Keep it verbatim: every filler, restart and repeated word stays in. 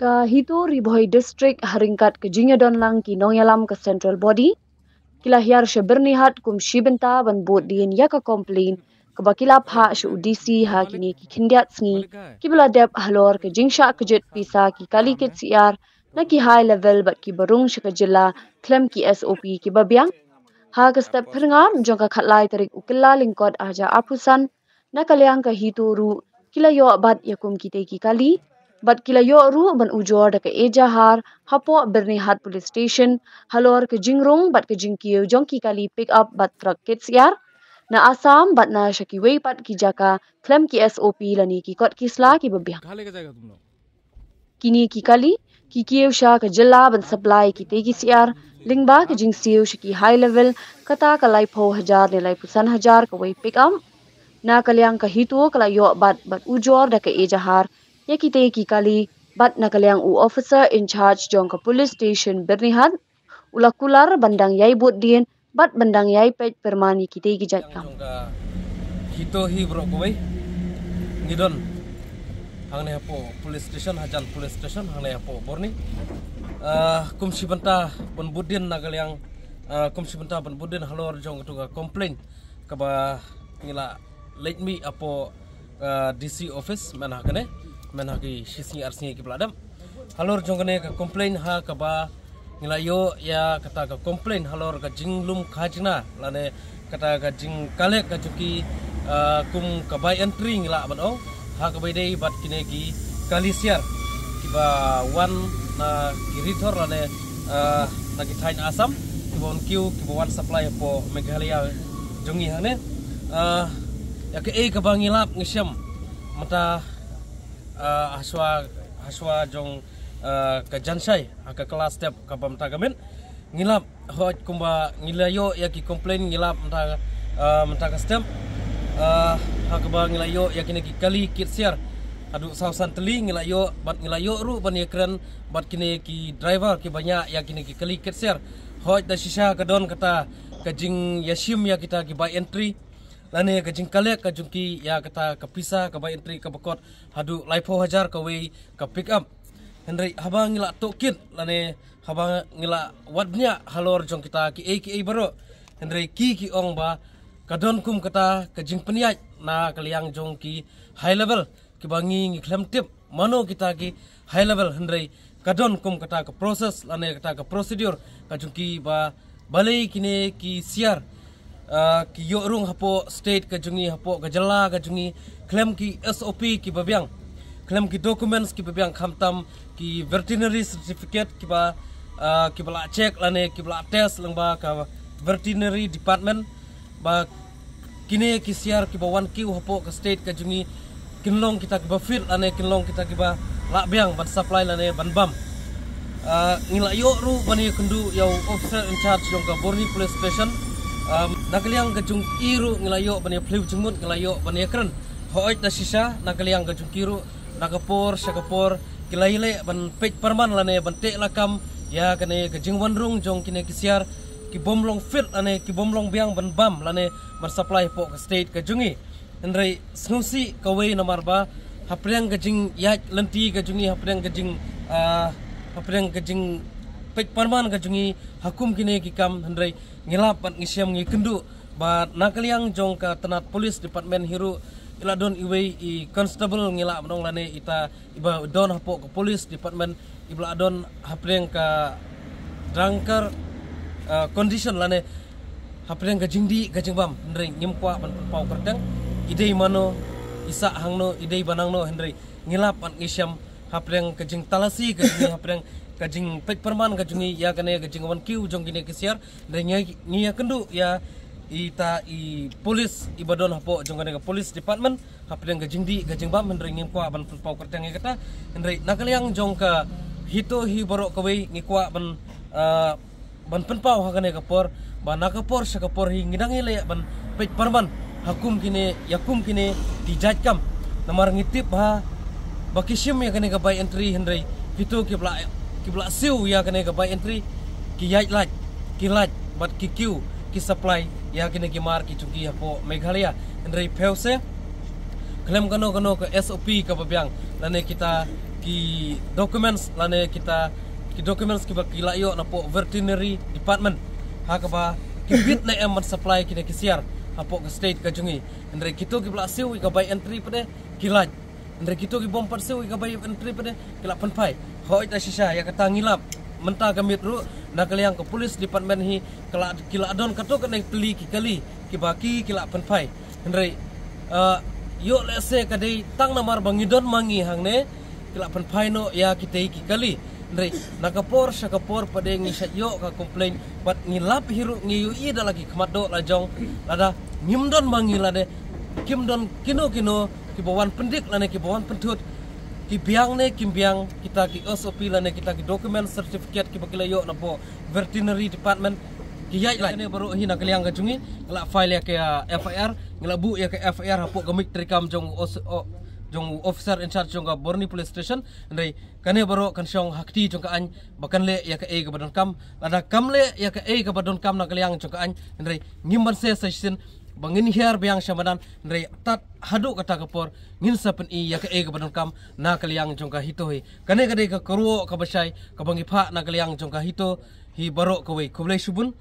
Ka HITO Ri Bhoi District ha ryngkat ka jingïadon lang ki nongïalam ka Central Body ki la hiar sha Byrnihat kum shi bynta ban bud dien ïa ka complain kaba ki la phah sha u DC ha kine ki khyndiat sngi kiba la dep halor ka jingshah kjit pisa ki kali kit syiar na ki high level bad kiba rung sha ka jylla khlem ki SOP kiba biang. Ha ka step phyrngam jong ka khatlai tarik u Kyllalyngkot arhajar arphew san, na ka liang ka HITO ruh ki la ïoh bat ïa kum kitei ki kali bad ki la ïoh ruh ban ujor da ka ejahar hapoh Byrnihat Police Station halor ka jingrung bad ka jingkiew jong ki kali pick up bad truck kit syiar na Assam bad na sha kiwei pat ki jaka khlem ki SOP lane ki kot ki sla kiba biang. Kine ki kali ki kiew sha ka jylla ban supply kitei ki syiar lyngba ka jingsiew sha ki high level, kata ka laiphew hajar ne laiphew san hajar kawei pick up. Na ka liang ka HITO ka la ïoh bat bad ujor da ka ejahar ïa kitei ki kali bad na ka liang u officer in charge jong ka police station Byrnihat u la kular ban dang ïai bud dien bad ban dang ïai peit pyrman ïa kitei ki jait kam. Jong ka HITO hi baroh kawei ngi don hangne hapoh police station, hajan police station hangne hapoh Byrni. Ah, kum shi bynta ban bud dien na ka liang, ah, kum shi bynta ban bud dien halor jong katu ka complain kaba ngi la leit mih hapoh, ah, DC office mynha kane, mynha ki shi sngi ar sngi kiba la dep. Halor jong kane ka complain ha kaba ngi la ïoh ïa kata ka complain halor ka jinglum khajna lane kata ka jingkaliak ka jong ki, ah, kum ka bai entry ngi lah ban ong, ha kaba ïadei bad kine ki kali syiar kiba wan na ki ri thor lane, ah, na ki thaiñ Assam kiba wan kiew kiba wan supply hapoh Meghalaya jong ngi hangne. Ah, ïa kaei kaba ngi lap ngi shem mynta, ah, hashwa, hashwa jong, ah, ka janshai ha ka class step kaba mynta ka miet ngi lap hoi kumba ngi la ïoh ïa ki complain ngi lap mynta, ah, mynta ka step, ah, ha kaba ngi la ïoh ïa kine ki kali kit syiar haduh saw san tylli ngi la ïoh bad ngi la ïoh ruh ban ïakren bad kine ki driver kiba ñiah ïa kine ki kali kit syiar. Hoi da shisha ka don kata ka jingïashim ïa kita ki bai entry lane ka jingkaliak ka jong ki ïa kata ka pisa ka bai entry kaba kot haduh laiphew hajar kawei ka pick up. Hynrei haba ngi la tohkit lane haba ngi la wad bniah halor jong kita kiei kiei baroh, hynrei ki ki ong ba ka don kum kata ka jingpynïaid na ka liang jong ki high level kiba ngi ngi khlem tip mano kita ki high level, hynrei ka don kum kata ka process lane kata ka procedure ka jong ki ba balei kine ki syiar, ah, ki ïoh rung hapoh state ka jong ngi, hapoh ka jylla ka jong ngi khlem ki SOP kiba biang, khlem ki documents kiba biang, khamtam ki veterinary certificate kiba, ah, kiba la check lane kiba la test lyngba ka veterinary department ba kine ki syiar kiba wan kiew hapoh ka state ka jong ngi kin long kita kiba fit lane kin long kita kiba lah biang ban supply lane ban bam. Ah, ngi la ïoh ruh ban ïakynduh ïa u officer in charge jong ka Byrni Police Station. Ah, na ka liang ka jong i ruh ngi la ïoh ban ïaphylliew jingmut, ngi la ïoh ban ïakren. Hooid da shisha na ka liang ka jong ki ruh na ka por sha ka por ki la ïaleh ban peit pyrman lane ban teh lakam ïa kane ka jingwan rung jong kine ki syiar ki bym long fit lane ki bym long biang ban bam lane ban supply hapoh ka state ka jong ngi. Hynrei sngewsih kawei namar ba hapdeng ka jingïaid lynti ka jong ngi, hapdeng ka jing, ah, hapdeng ka jingpeit pyrman ka jong ngi ha kum kine ki kam, hynrei ngi lap bad ngi shem ngi kynduh ba na ka liang jong ka tnat police department hi ruh i la don iwei i constable ngi lah ban ong lane ita iba don hapoh ka police department iba la don hapdeng ka drunkard, ah, condition lane hapdeng ka jingdih ka jingbam, hynrei ngim kwah ban pynpaw kyrteng i dei mano, i sah hangno, i dei ba nangno, hynrei ngi lap bad ngi shem hapdeng ka jingtalasi ka jong ngi, hapdeng ka jingpeit pyrman ka jong ngi ïa kane ka jingwan kiew jong kine ki syiar. Hynrei ngi, ngi ïakynduh ïa ita i police iba don hapoh jong kane ka police department hapdeng ka jingdih ka jingbam, hynrei ngim kwah ban pynpaw kyrteng ïa kata. Hynrei na ka liang jong ka HITO hi baroh kawei ngi kwah ban, ah, ban pynpaw ha kane ka por ba na ka por sha ka por hi ngi dang ïaleh ban peit pyrman ha kum kine, ïa kum kine ki jait kam. Namar ngi tip ba, ba ki shim ïa kane ka bai entry, hynrei kito kiba la, kiba la siew ïa kane ka bai entry ki ïaid lait, ki lait bad ki kiew ki supply ïa kine ki mar ki jong ki hapoh Meghalaya. Hynrei phew se Khlem kano kano ka S O P kaba biang lane kita ki documents lane kita ki documents kiba ki la ïoh napoh veterinary department ha kaba ki bit ne em ban supply kine ki syiar hapoh ka state ka jong ngi. Hynrei kito kiba la siew ïa ka bai entry pat de ki lait. Hynrei kito ki bym pat siew ïa ka bai entry pat de ki la pynphai. Hooid, ta shisha ïa kata ngi lap. Mynta ka miet ruh na ka liang ka police department hi ka la, ki la don katto katne tylli ki kali kiba ki, ki la pynphai. Hynrei, ah, ïoh lehse ka dei tang namar ba ngi don ma ngi hangne ki la pynphai noh ïa kitei ki kali. Hynrei na ka por sha ka por pat de ngi shait ïoh ka complaint bad ngi lap hi ruh, ngi ïohi da la ki khmat doh la jong, lada ngim don ma ngi lane kim don kino kino kiba wan pyndik lane kiba wan pynthut ki biang ne kim biang kita ki S O P lane kita ki document certificate kiba ki la ïoh napoh veterinary department. Ki ïaid lait. Kane baroh hi na ka liang ka jong ngi ngi la file ïa ka F I R, ngi la buh ïa ka F I R hapoh ka mik treikam jong u os-, o-, jong u officer in charge jong ka Borni Police Station. Hynrei kane baroh kan shong ha kti jong ka aiñ ba kan leh ïa kaei kaba donkam. Lada kam leh ïa kaei kaba donkam na ka liang jong ka aiñ, hynrei ngim banse sa shisien ba ngin hiar biang sha madan, hynrei tad haduh kata ka por ngin sa pyni ïa kaei kaba donkam na ka liang jong ka HITO hi. Kane ka dei ka kyrwoh kaba shai kaba ngi phah na ka liang jong ka HITO hi baroh kawei. Khublei shibun.